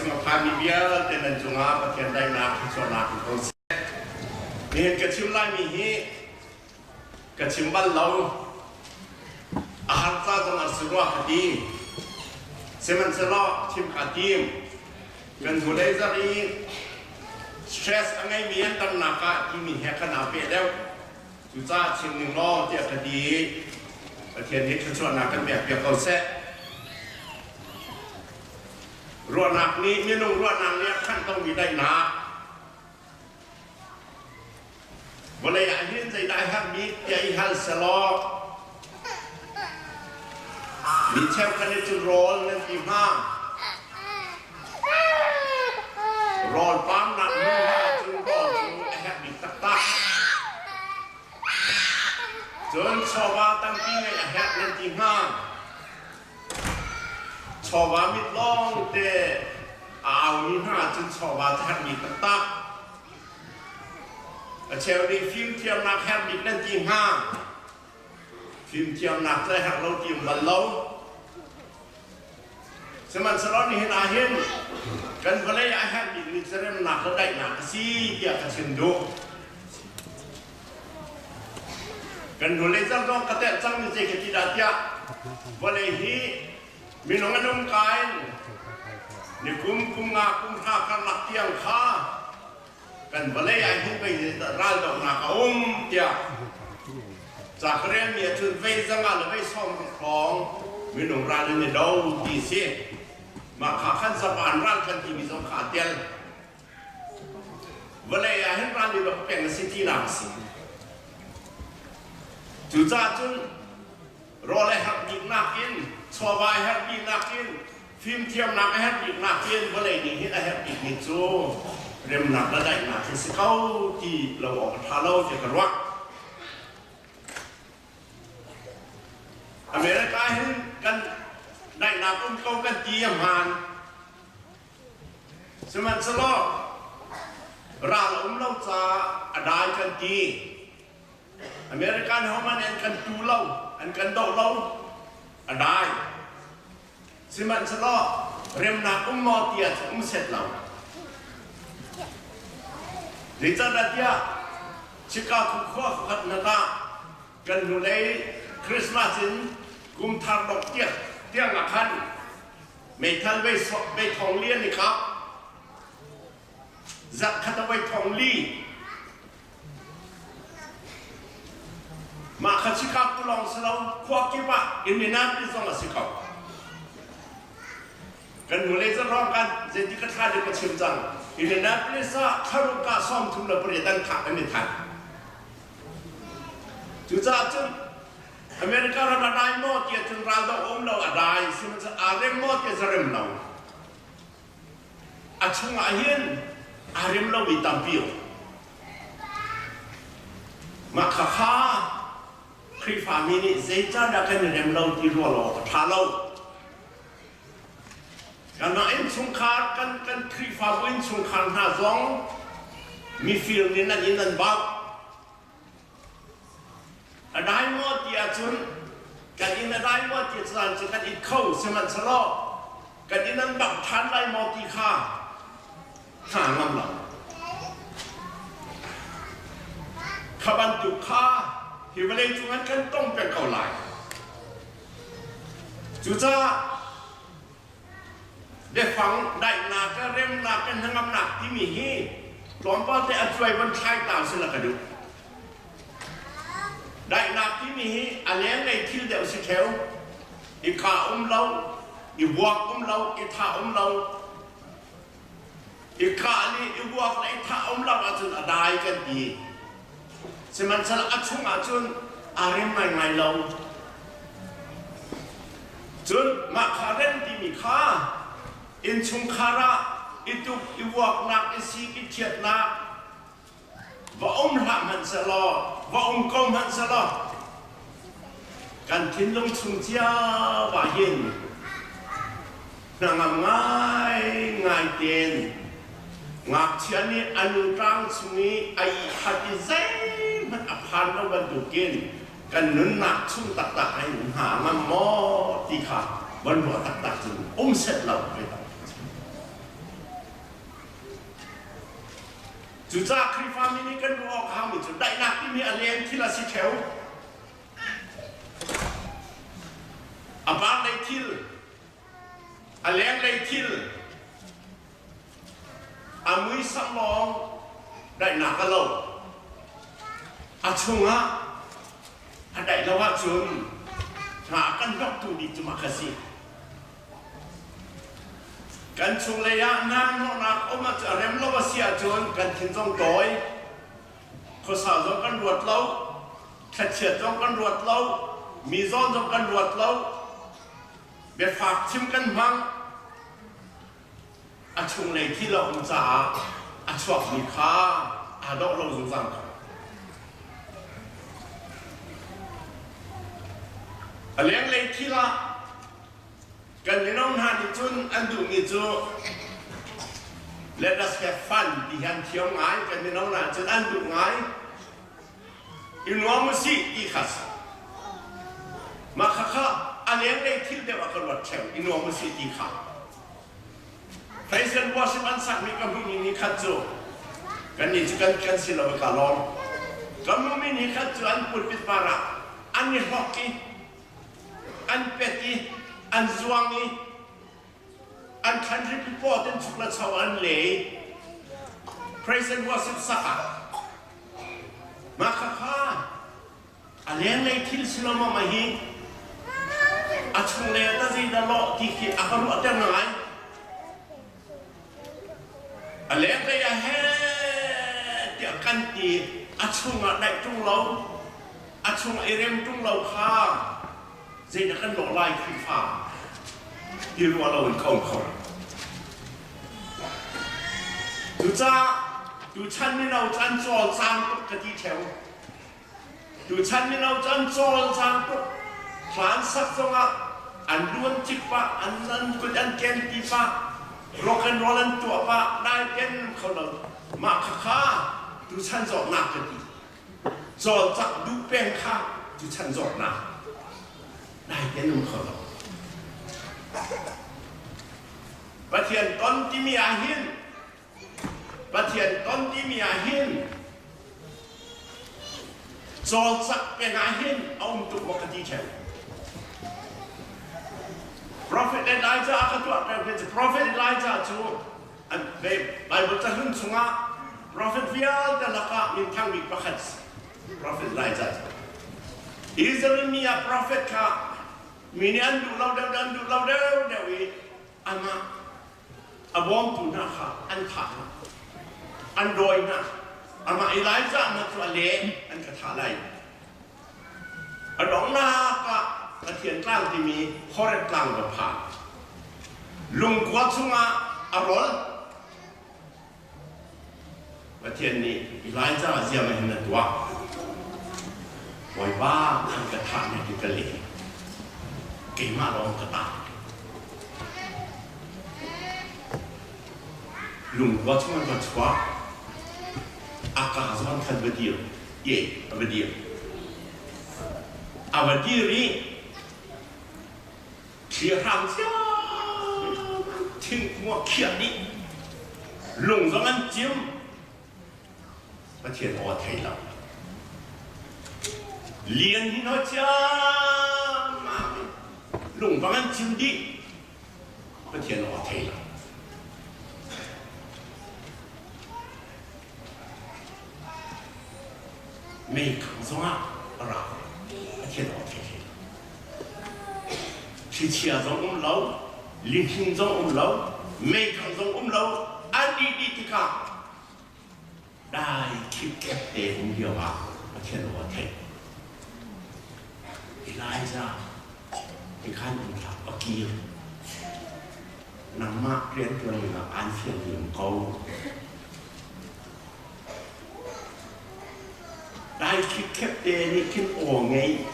chung a phanmi vialte nan cungah Pathian daihnak thluachuahnak in ko seh. Nihin ka chim laimi hi ka chim bal lo. A har ca zong a si rua ka ti. Sihmanhsehlaw chim kaa tim. Kan hnulei zarh i stress a ngeimi an tamnak ah timi he khan aa peh deuh. Cucaah chim ning law tiah ka ti i Pathian nih thluachuahnak kan pekpiak ko seh. Ruahnak nih minung ruahnak nih a khanh komi daihnak vawlei ah hin zeidah a herh bik tiah i hal selaw mi cheukhat nih cun rawl nan ti hnga. Rawl paamnak hmun hna cun rawl cu a herh bik taktak. Cun chawva tampi ngeih a herh nan ti hnga. Chawva mit lawng te a aumi hna cun chawva cu herhmi taktak. A cheu nih fimthiamnak herh bik nan ti hnga. Fimthiamnak cu a herh lo ti um bal lo. Sihmanhsehlaw nihin ah hin kan vawlei a herh bikmi cu remnak le daihnak a si tiah ka chim duh. Kan hnulei cang zong ka telh cangmi zei ka ti dah tiah vawlei hi minung an um ka in nikum kum nga kum hra karlak tiang kha kan vawlei ah hin vei raldohnak a um tiah ca ka relmi ahcun vei zanga le vei sawm hrawng minung ral in i do ti si. Mah kha khan Japan ral kan timi zong kha a tel. Vawlei ah hin ral i dok peng a si tinak a si. Cucaah cun rawl a herh bik nakin chawva a herh bik nakin fimthiamnak a herh bik nakin vawlei nih hin a herh bikmi cu remnak le daihnak hi si ko ti lo awk a ṭha lo tiah ka ruah. America hin kan daihnak um ko kan ti a hmaan. Sihmanhsehlaw ral a um lo caah a dai kan ti. American homan an kan tu lo, an kan doh lo, a dai. Sihmanhsehlaw remnak um maw ti ahcun um set lo. Zeicahtiah Chicago khua khat nak ah kan hnulei Christmas in kum thar dok tiang tiang ah khan meithal vei vei thong li an i kap. Zarh khat a vei thong li. Mah kha Chicago lawng si lo, khua kip ah Indianapolis zong a si ko. Kan hnulei zarhrawng kan zeiti ka thla nih ka chim cang. Indianapolis ah thlaruk ah 38 an thah an i thanh. Cucaah cun America ram a dai maw tiah cun ral doh um lo a dai, sihmanhsehlaw aa rem maw tiah za rem lo. A chungah hin aa rem lomi tampi um. Mah khakha Khrihfami nih zeicahdah kan i rem lo ti ruah lo awk a ṭha lo. Kanmah innchungkhar kan kan Khrihfabu innchungkhar hna zong mifir nih nan inn an bauh. A dai maw ti ahcun kan inn a dai maw ti caan cu kan it kho sihmanhsehlaw kan inn an bangh ṭhan lai maw ti kha hna ngam lo. Kha bantuk kha hi vawlei cung an kan tong peng ko lai. Cucaah biafang daihnak le remnak le hnangamnak timi hi tlawmpal te a cuai von thlai ta usih la ka duh. Daihnak timi hi a lenglei thil deuh si ṭheo. I kha um lo, i vuak um lo, i tha um lo. I kah le i vuak le i thah um lo ahcun a dai kan ti. Sihmanhsehlaw a chung ahcun aa rem ngaingai lo. Cun mah kha rem timi kha innchungkhar ah i tuk i vuaknak, i sik i thiatnak va um hlah hmanh sehlaw, va um ko hmanh sehlaw kan thinlung chung cio ah hin hnangam ngaingai tein ngakchia nih a nu ṭang chung i a ihkhat i zeihmanh a phan lo bantukin kan nunnak chung taktak ah hin hna ngam maw ti kha van ruah taktak cun um set lo ve tak. Cucaah Khrihfami nih kan ruah awk a haumi cu daihnak timi a leng thil a si ṭheo. A par lei thil, a lenglei thil, a muisam lawng daihnak a lo. A chungah a daih lo ahcun hna a kan hnoktu dih cu mah kha si. Kan chunglei ah hnahnawhnak um a rem lo a si ahcun kan thin zong tawi, khuasa zong kan ruat lo, thlachiat zong kan ruat lo, mi zawn zong kan ruat lo, biafak chim kan hmang. A chunglei thil a um caah a chuakmi kha aa dawh lo zungzal ko. A lenglei thil ah kan mino hna nih cun an duhmi cu let us have fun ti hi an thiam ngai. Kan mino hna cun an duh ngai. I nuam usih ti kha si. Mah khakha a lenglei thil deuh ah ka ruat ṭheo. I nuam usih ti kha. Praise and worship an sakmi ka hmuhmi ni khat cu kannih cu kan kan si lo ka lawm. Ka hmuhmi ni khat cu an pulpit par ah an i hlok i an pet i an zuang i an thlanri pipaw ten chuk le cho an le i praise and worship sak ah mah khakha A lenglei thil si lo maw mah hi a chunglei ah tah zeidah lawh ti khi a ka ruahter ngai. A lenglei ah heh tiah kan ti a chungah daih ṭung lo, a chungah i rem ṭung lo kha zeidah kan lawh lai Khrihfa ti ruah lo in ka um kho. Cucaah tuchan mino cu an cawlcang tuk ka ti ṭheo. Tuchan mino cu an cawlcang tuk. Hlan sak zongah an luan cik pah, an an kut an ken ti pah, rock and roll an tuah pah, dai ken kho lo. Mah khakha tuchan zawtnak ka ti. Cawlcangh duh peng kha tuchan zawtnak. Dai ken um kho lo. Pathian ton timi ah hin Pathian ton timi ah hin cawlcangh peng ah hin a um tuk maw ka ti ṭheo. Prophet Elijah a ka tuah peng cu Prophet Elijah cu an Bible cahlun chungah prophet vialte lakah minthang bik pakhat Prophet Elijah cu. Israel mi ah prophet kha mi nih an duh lo deuh an duh lo deuh deuh i amah a bawmtu hna kha an thah hna an dawi hna amah Elijah hna cu a leng an ka thah lai a donghnak ah Pathian tlang timi Horeb tlang va phan lungkua chungah a rol Pathian nih Elijah ziam hin a tuah Bawipa an ka thah na ti ka leh keimah lawng ka tah Lungkua chung an va chuak. A kaa zong an khan va dir. Ye, a va dir. A va dir i thlihrang ciam thingkung a khiah dih. Lung zong an cim. Pathian aw a thei lo. Lian hi no ciammam in lung bang an cim dih. Pathian aw a thei lo. Mei khang zongah a ra. Pathian aw thei hlei lo. Thlichia zong um lo, lihnin zong um lo, mei khang zong um lo, an dih dih tikah dai khipkhep te um lio ah Pathian aw a theih. Elijah tikhan in thlak a kir. Nangmah rianṭuan dingah aan fial liam ko. Dai khipkhep te nih khin aw ngei.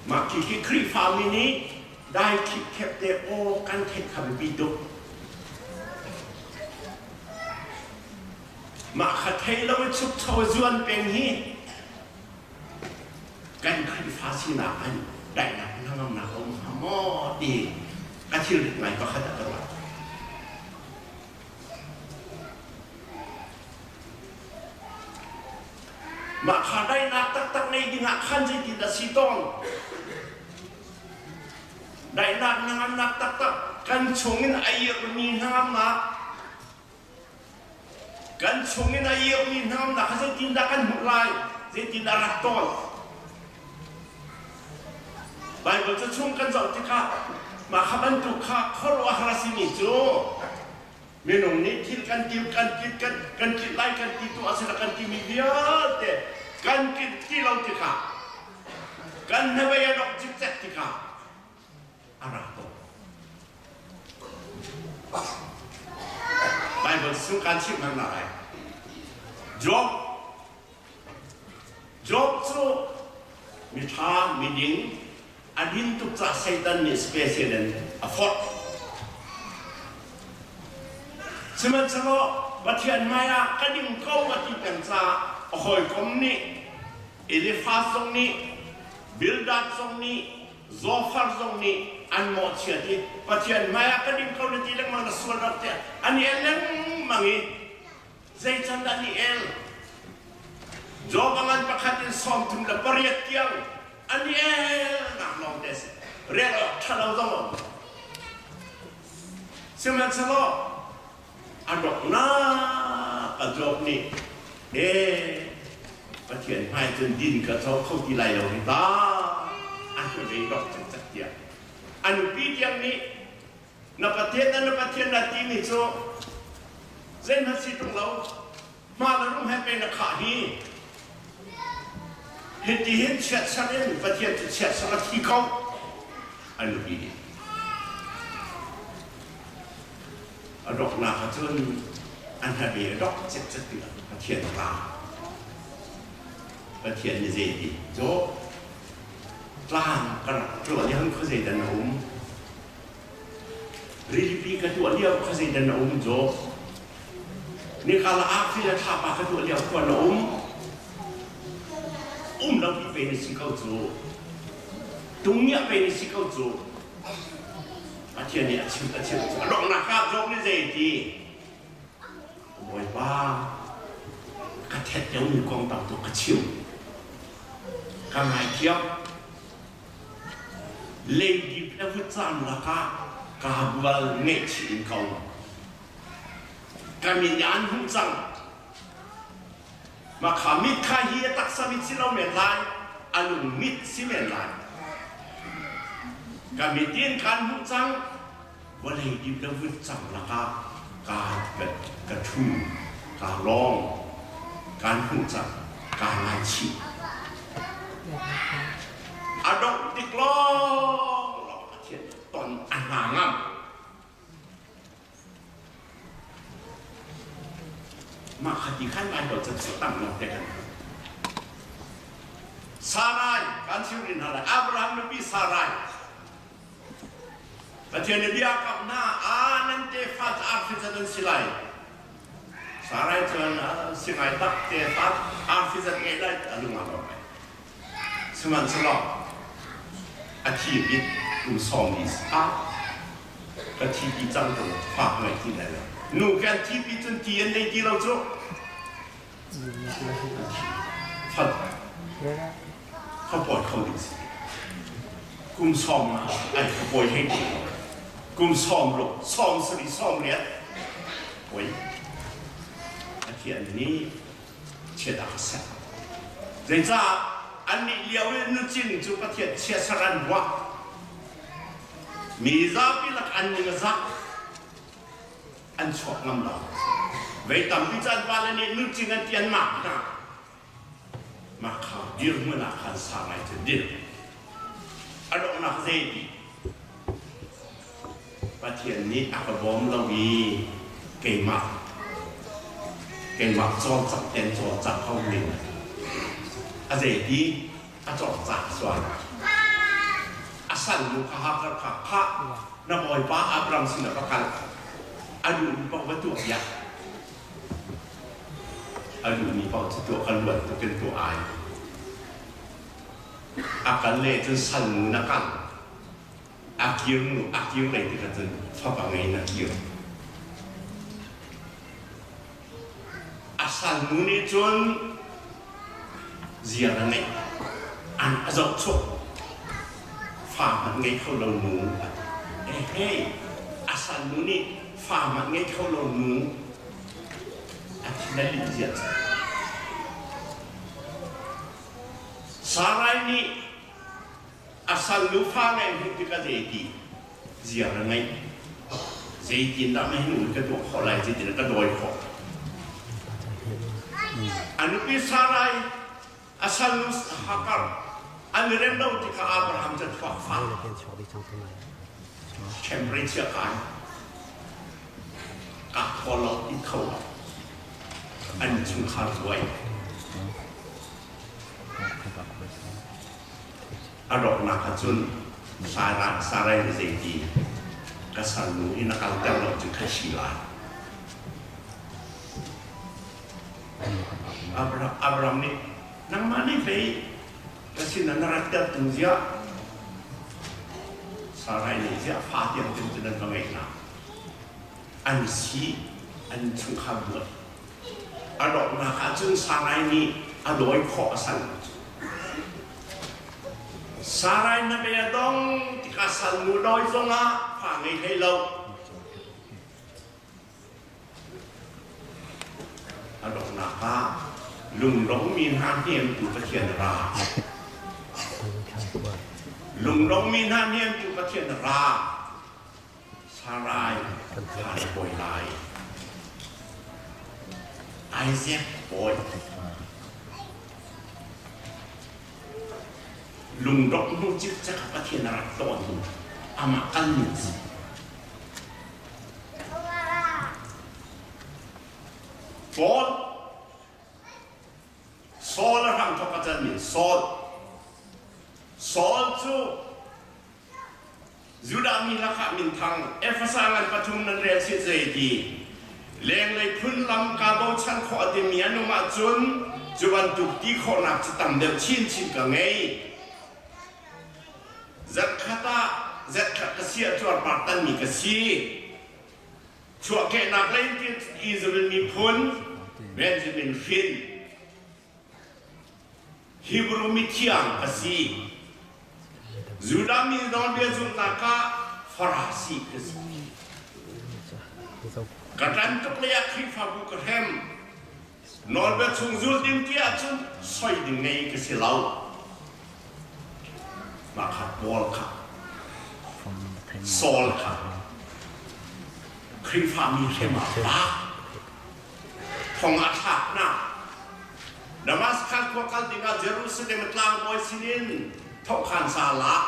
Mah khi Khrihfami nih dai khipkhep te aw kan theih kha biapi tuk. Mah kha thei lo i chukcho zuan peng hi kan Khrihfa sinak an daihnak hnangamnak a um hnga maw ti ka thilrit ngai pakhat ah ka ruah. Mah kha daihnak taktak ngei dingah khan zeitin a si tawn? Daihnak hnangamnak taktak kan chungin a irmi hnangamnak kan chungin a irmi hnangamnak kha zeitindah kan hmuh lai? Zeitindah rak tawn? Baibal ca chung kan zoh tikah mah kha bantuk kha khuaruahhar a simi cu Minung nih thil kan ti kan ti kan kan tlinh lai kan ti tu asina kan timi vialte kan tlinh ti lo tikah kan hnabei a dongh cikcek tikah a ra tawn. Bible chung kan chimh hna lai. Job Job cu miṭha, miding, a din tuk caah Satan nih special in a forh. Sihmanhsehlaw Pathian hmaiah ka ding ko a ti peng caah a hawikom nih Eliphaz zong nih Bildad zong nih Zophar zong nih an mawhchiat i Pathian hmaiah ka ding ko na ti lengmang na sual rak tiah an i el lengmang i Zei can dah ni el? Job a ngan pakhat in 38 tiang an i elnak lawng te a si. Rel awk ṭha lo zong a um. Sihmanhsehlaw a donghnak a Job nih ee Pathian hmai cun din ka co kho ti lai lo hi ta a hnabei dok cikcek tiah a nupi tiang nih Na Pathian na na Pathian na timi cu zeihmanh si ṭung lo hma na rum he pei na khah hi hiti hin chiatser in Pathian cu chiatser a thi ko a nupi nih a donghnak ah cun an hnabei a dongh cikcek tikah Pathian a ra Pathian nih zei ti cu tlang ka rak ṭuan i han khuazei dah na um Rilipi ka tuah lio kha zeidah na um Job? Nikala arfi le thlapa ka tuah lio khua na um? Um lo pi pe na si ko cu. Tungiah pe na si ko cu. Pathian nih a chim a chim cu. A donghnak ah Job nih zei ti? Bawipa, ka thet liomi kong tam tuk ka chim. Ka ngaithiam. Leidip le vutcam lakah kaa bual ngaihchih in ka um. Ka min an hmuh cang. Mah kha mit kha hi a taksa mit si lo men lai, a lung mit si men lai. Ka mit in kaan hmuh cang, vawlei dip le vutcam lakah kaa ka ṭhu, kaa lawng, kaan hmuh cang, kaa ngaichih. A dongh tik lawnglawng Pathian ton a hna ngam. Mah kha ti khan Baibal ca cu tam lo te kan hmuh. Sarai kan chim rin hna lai. Abraham nupi Sarai Pathian nih bia a kamh hna, "Aa nan tefa cu arfi zat an si lai." Sarai cun si ngai tak tefa arfi zat ngei lai a lung aa lawm ai. Sihmanhsehlaw a thi bik kum sawm li ah ka thi pi cang tung fa ka ngei ti lai lo. Nu ke an thi pi cun ti an nei ti lo cu. Fa fa pawi kho ding si. Kum sawm ai fa pawi hlei ti lo. Kum sawm ruk, sawm sarih, sawm riat pawi. Pathian nih chiat a ka ser. Zeicah annih lio i nucin cu Pathian chiatser an ruah. Mi zapi lak an ning a zak. An chuak ngam lo. Vei tampi cu an vale nih nucing an ti an mak hna. Mah kha dirhmun ah khan Sarai cu dir. A donghnak zei ti? Pathian nih a ka bawm lo i keimah keimah cawlcangh tein cawlcangh ko ning a zei ti a cawlcangh sual. A salnu kha Hagar kha khah na bawipa Abraham sinah va kal a duhmi paoh va tuah piak. A duhmi paoh cu tuah ka luat tuk in tuah ai. A kal le cun salnu na kal. A kir nu a kir lei tikah cun fapa ngei in a kir. A salnu nih cun. Ziar a ngeih. An a zohchuk. Fa hmanh ngei kho lo nu a ti. Ehei, a salnu nih fa hmanh ngei kho lo nu a thin a linh zia cu. Sarai nih a salnu fa ngeih hmuh tikah zeiti ziar a ngeih. Zeitindah mah hi nu ka tuah khawh lai, zeitindah ka dawi khawh. A nupi Sarai a salnu Hagar an i rem lo tikah Abraham cu a thluak fak. Temperature kai. Ka thaw lo, i kho lo. An chungkhar buai. A rawknak ahcun Sarah Sarai nih zeiti ka salnu hi na kalter lo cu ka si lai. Abraham nih nangmah nih pei ka sin ah na ratter tung ziah Sarai nih ziah fa tiang cun cu nan va ngeih na an si an chungkhar buai A donghnak ahcun Sarai nih a dawi khawh a sal cu. Sarai na bei a dong tikah salnu dawi zongah fa ngei hlei lo. A donghnak ah lungdongmi hna hnemtu Pathian ra. Lungdongmi hna hnemtu Pathian ra. Sarai kha na pawi lai. Isaac pawi. Lungdongh hnu cikcek ah Pathian a rak tawn hnu amah kal ning si. Paul Saul a hramthawk a canmi Saul Saul cu Judah mi lakah minthang Efesa ngan pathum nan rel si zei ti lenglei phun lam kaa bochan khawh a timi an um ahcun cu bantuk ti khawhnak cu tam deuh chinchin ka ngei. Zarhkhat ah zarhkhat ka si ah cuarpar tanmi ka si. Chuahkehnak lei in Israel miphun Benjamin hrin Hebrew mithiang a si. Judah mi nawlbia zumhnak ah Farasi ka si. Ka ṭan tuk lei ah Khrihfabu ka hrem. Nawlbia chung zul ding ti ahcun soi ding ngei ka si lo. Mah kha Paul kha Saul kha Khrihfami hrem ah bak thong a thlaknak Damascus khua kal dingah Jerusalem tlangbawi sinin thohkhan sa lak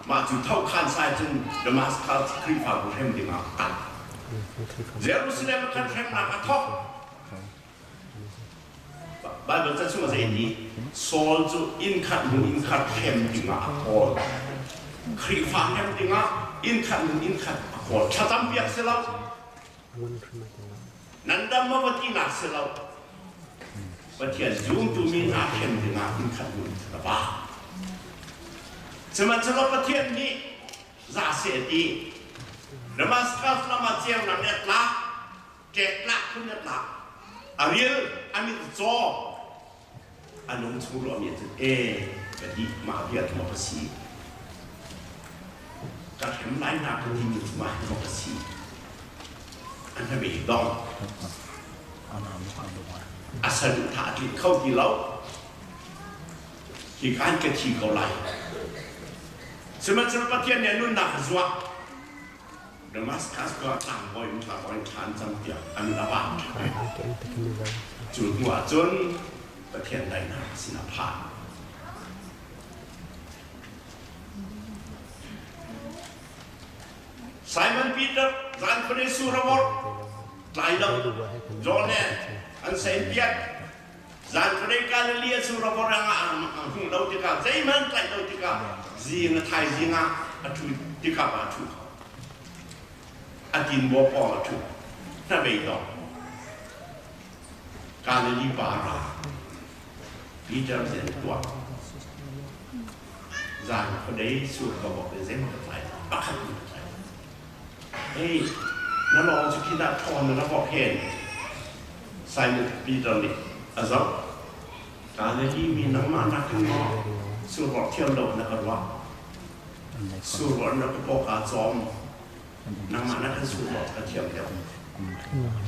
mah cu thohkhan sa cun Damascus Khrihfabu hrem dingah kal Jerusalem kan hremnak a thawk Bible ca chung a zei ti Saul cu inn khat hnu inn khat hrem dingah a kawl Khrihfa hrem dingah inn khat hnu inn khat a kawl thlacam piak si lo Nan dam maw va tinak si lo. Pathian zumtu mi hna hrem dingah inn khat hnu in a va. Sihmanhsehlaw Pathian nih za seh a ti. Damascus lam ah ceunak nih a tlak, ṭek tlak phun a tlak. A ril, a mit a caw, a lung chung ruahmi ah cun e ka dih mah bia cu maw ka si. Ka hrem lai hna ka timi cu mah hi maw ka si. An hnabei dong. A saduhthah a tlinh kho ti lo. Hi kan ka thi ko lai. Sihmanhsehlaw Pathian nih a nunnak a zuah. Damascus khua tlangbawi in tlangbawi in thla an cam tiah an a vang Cu hnu ah cun Pathian daihnak sin a phan. Simon Peter zan khuadei sur a vorh tlai lo John he an sein piat zan khuadei Galilee a sur a vorh ah a hmuh lo tikah zeihmanh tlaih lo tikah zing a thaizing ah a ṭhu tikah a ṭhu kho a tinbaw pawng a ṭhu hnabei dong Galilee pa ra Peter zen tuah zan khuadei sur ka bok in zeimaw ka tlai pakhat in ka tlai ei na lawng cu khi dah ṭhawn na bok hen Simon Peter nih a zoh. Galilee mi nangmah nakin maw survawrh thiam lo na ka ruah? Survawrh na ka paw kaa cawm. Nangmah nakin survawrh ka thiam deuh.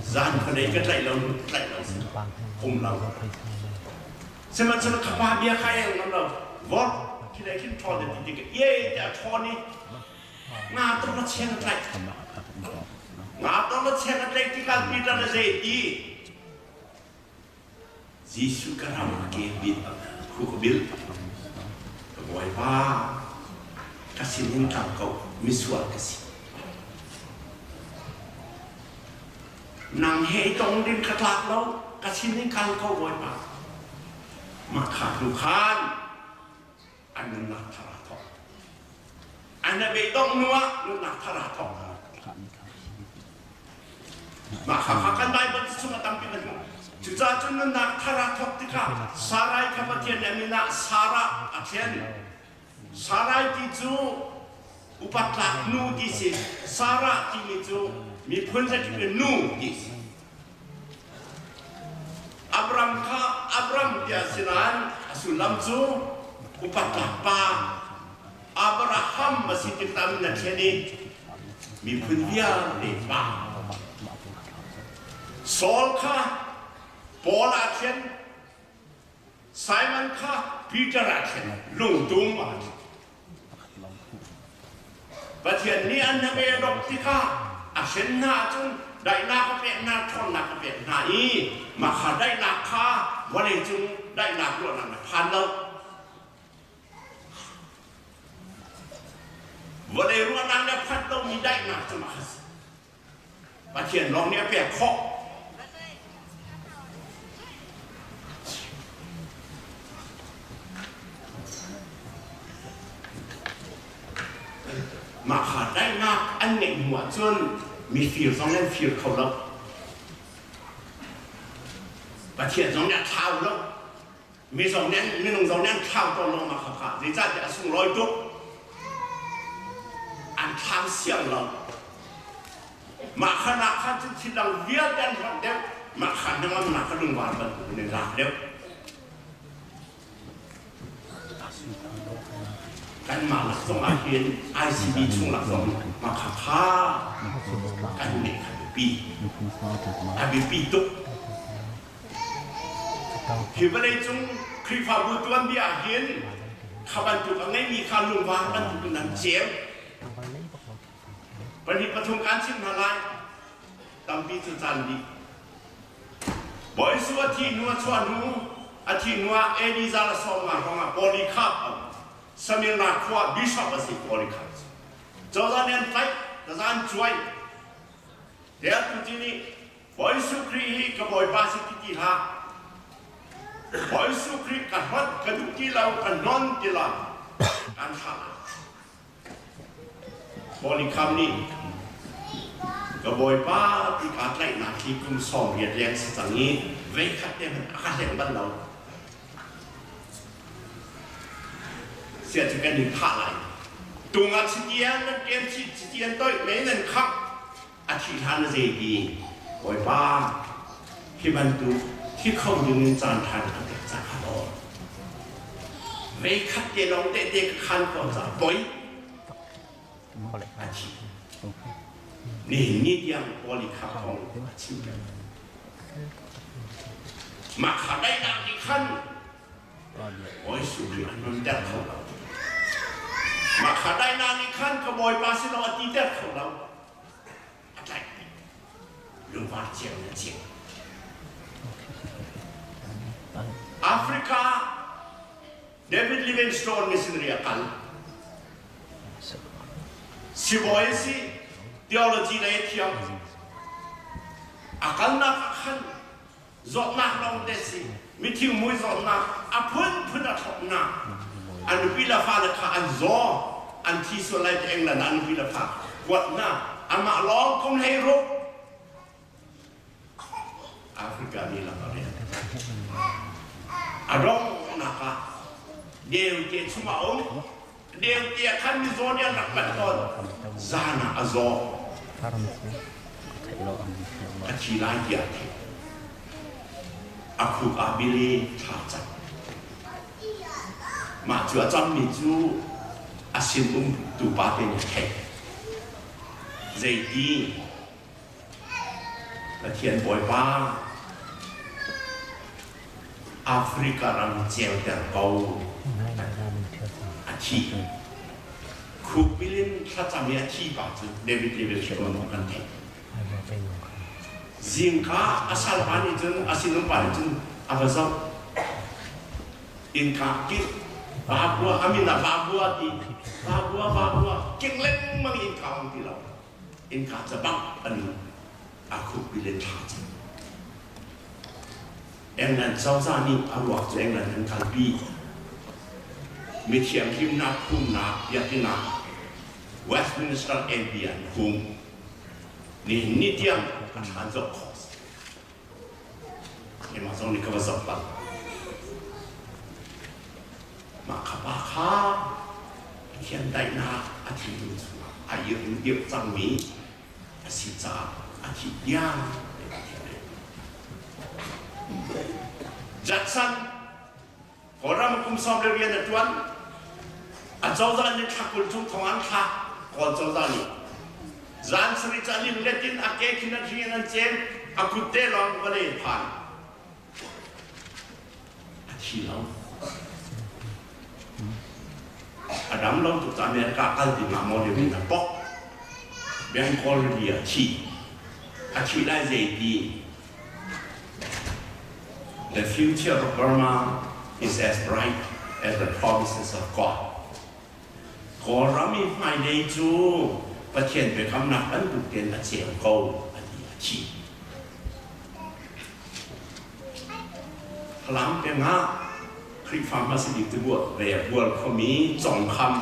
Zan khuadei ka tlaih lo, tlaih lo si. Um lo. Sihmanhsehlaw ka pa bia kha eng ngam lo. Vorh khi lei khin ṭhawn ti tik ye tiah ṭhawn i nga tuk na cheng a tlaih. Nga tuk na cheng a tlaih tikah Peter na zei ti? Jesuh ka ram a ke bit khu ka bil. Ka Bawipa, ka sinin kal ko, misual ka si. Nang he i tong ding ka tlak lo, ka sinin kal ko Bawipa. Mah kha hnu khan an nunnak thar aa thawk. An a beidongh hnu ah nunnak thar aa thawk. Mah kha kha kan Baibal chung a tampi kan hmuh. Cucaah cun nunnak thar aa thawk tikah Sarai kha Pathian nih a min ah Sarah a thlen. Sarai ti cu upat tlak nu ti si. Sarah timi cu miphun zakip in nu ti si. Abram kha Abram tiah si nain a sullam cu upat tlak pa Abraham a si tik tam na thlen i miphun vialte pa. Saul kha Paul ah thlen, Simon kha Peter ah thlen, lungtum ah thlen. Pathian nih an hnabei a dongh tikah a hren hna ahcun daihnak a pek hna, ṭhawnnak a pek hna i mah kha daihnak kha vawleicung daihnak ruahnak na phan lo. Vawlei ruahnak le phanh lomi daihnak cu mah a si. Pathian lawng nih a pek khawh. Mah kha daihnak an ngeih hnu ahcun mifir zong an fir kho lo. Pathian zong nih a thlau lo. Mi zong nih minung zong nih an thlau tawn lo mah kha kha. Zeicahtiah a sunglawi tuk. An thlau siang lo. Mah kha nak kha cu thil dang vialte an hlonh deuh. Mah kha hnangamnak kha lungvar bantuk in an lak deuh. Kanmah lak zong ah hin ICB chung lak zong mah kha kha kan ngeih kha biapi. A biapi tuk. Hi vawleicung Khrihfabu tuanbia ah hin kha bantuk a ngeimi kha lungvar bantuk in an ceu. Pahnih pathum kaan chimh hna lai. Tampi cu caan dih. Bawi Jesuh a thih hnu a chuah hnu a thih hnu ah AD za le 50 hrawng ah Polycarp a um. Smyrna khua bishop a si Polycarp cu. Cozah nih an tlaih, taza an cuai. Tiah tu nih Bawi Jesuh Khrih hi ka Bawipa si ti ti hlah. Bawi Jesuh Khrih ka hlawt ka duh ti lo, ka hnon ti lo. Kan thlah lai. Polycarp nih ka Bawipa ti kaa tlaihnak hi kum 80 leng si cang i veikhat te hmanh a ka hleng bal lo. Sia cu kan in thah lai. Tung ah chitian nan ṭem chih, chitian toih mei nan khangh, a thih hlan a zei ti Bawipa hi bantuk thi kho ding in caan ṭha na ka pek ca kha law veikhat te lawng tehte ka khan khawh caah poi a thi nihin ni tiang Paul i khap kong a chim peng mah kha daihnak nih khan Bawi Jesuh an nunter kho lo. Mah kha daihnak nih khan ka Bawipa sinah a titer kho lo. A tlaih. Lungvar cio na cio. Africa David Livingstone missionary a kal. Sibawi si theology lei a thiam. A kalnak ah khan zawtnak lawng te si mithing mui zawtnak a phunphun a thlopnak a nupi le fale kha an zaw an thi sual lai ti England ah a nupi le fa kuatnak amah lawng kum hlei ruk Africa mi lak a rian a donghnak ah deute chung a um deute ah khan mizaw nih an rak panh tawn zan ah a zaw a thi lai tiah a theih a khuk ah bil i thla cam. Mah cu a cammi cu a sinum tupa te nih a theih. Zeiti Pathian Bawipa Africa ram ceuter ko a thi. Khukbil in thlacam i a thi pa cu David Livingstone kan theih. Zingka a salpa nih cun a sinum pa nih cun a va zoh. Innka kik Vabua a min ah Vabua ti Vabua Vabua kik lengmang innka ong ti lo. Innka ca bak an a khukbil in thla cang. England cozah nih a ruak cu England an kalpi. Mithiang himnak phumnak biakinn ah Westminster Abbey an phum. Nihin ni tiang a thlan zoh khawh a si. Keimah zong nih ka va zoh bal. Mah kha pa kha Pathian daihnak a thinlung chungah a irh cangmi a si caah a thih tiang Pathian nih Judson Kawlram kum 12 rian a ṭuan. A cozah nih thla 20 chung thong an thlak. Kawl cozah nih. Zan sarih cu a linglet in a ke khin a hri in an cem. A kut te lawng vawlei phan. A thi lo. A dam lo tuk ca America kal ding ah maw in a pok. Bengal rili a thi. A thi lai zei ti The future of Burma is as bright as the promises of God. Kawlram i hmailei cu Pathian biakamnak bantuk tein a ceu ko a ti a thi. Falam peng ah Khrihfa hmasa bik cu ve bual khuami Congkham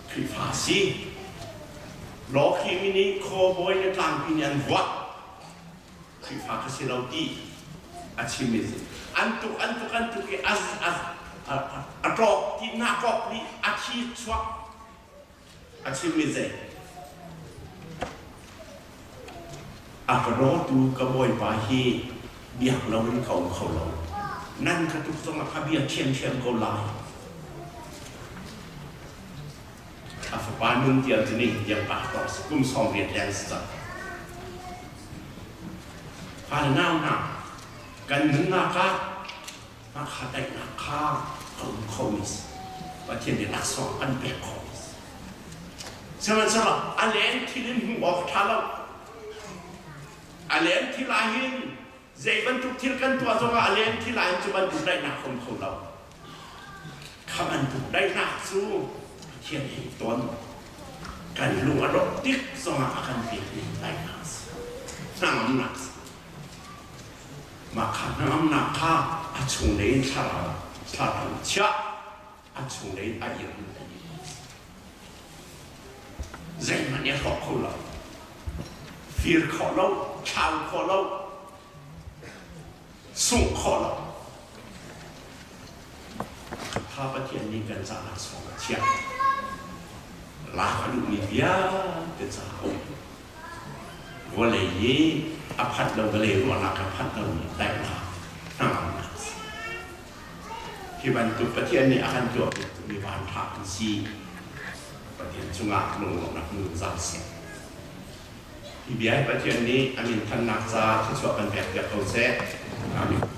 Khrihfa si. Lawkhimi nih khuabawi le tlangpi nih an vuak. Khrihfa ka si lo ti a chim i an tuk an tuk an tuk i a a ṭawk ti na kok nih a thi chuak a chimmi zei a ka dawtu ka bawipa hi biak loin ka um kho lo nan ka tuk zongah ka bia ṭhiamṭhiam ko lai a fapa nun tiang cu ni tiang pa to si kum 80 leng si cang fale nau hna kan nunnak ah Mahka daihnak kha a um khomi si. Pathian nih laksawng an pek khawhmi si. Sihmanhsehlaw a leng thil in hmuh awk ṭha lo. A leng thil ah hin zei bantuk thil kan tuah zongah a leng thil ah hin cu bantuk daihnak a um kho lo. Kha bantuk daihnak cu Pathian he ton kan lung a dongh tik zongah a kan pekmi daihnak a si. Hnangamnak a si. Mah kha hnangamnak kha a chunglei in thlarau thlarau chiah a chunglei in a irmi a ir. Zeihmanh i hrawk kho lo. Fir khawh lo, thlau khawh lo, sungh khawh lo. Kha Pathian nih kan caah sawng a chiah. Lak a duhmi vialte caah a um. Vawlei hi a phanh lo vawlei ruahnak a phanh lomi daihnak hnangamnak a si. Hi bantuk Pathian nih a kan tuahpiak mi vanṭha an si. Pathian cungah lunglawmhnak nunzal seh. Hi bia hi Pathian nih a min thannak ca thluachuah kan pekpiak ko seh. Amen.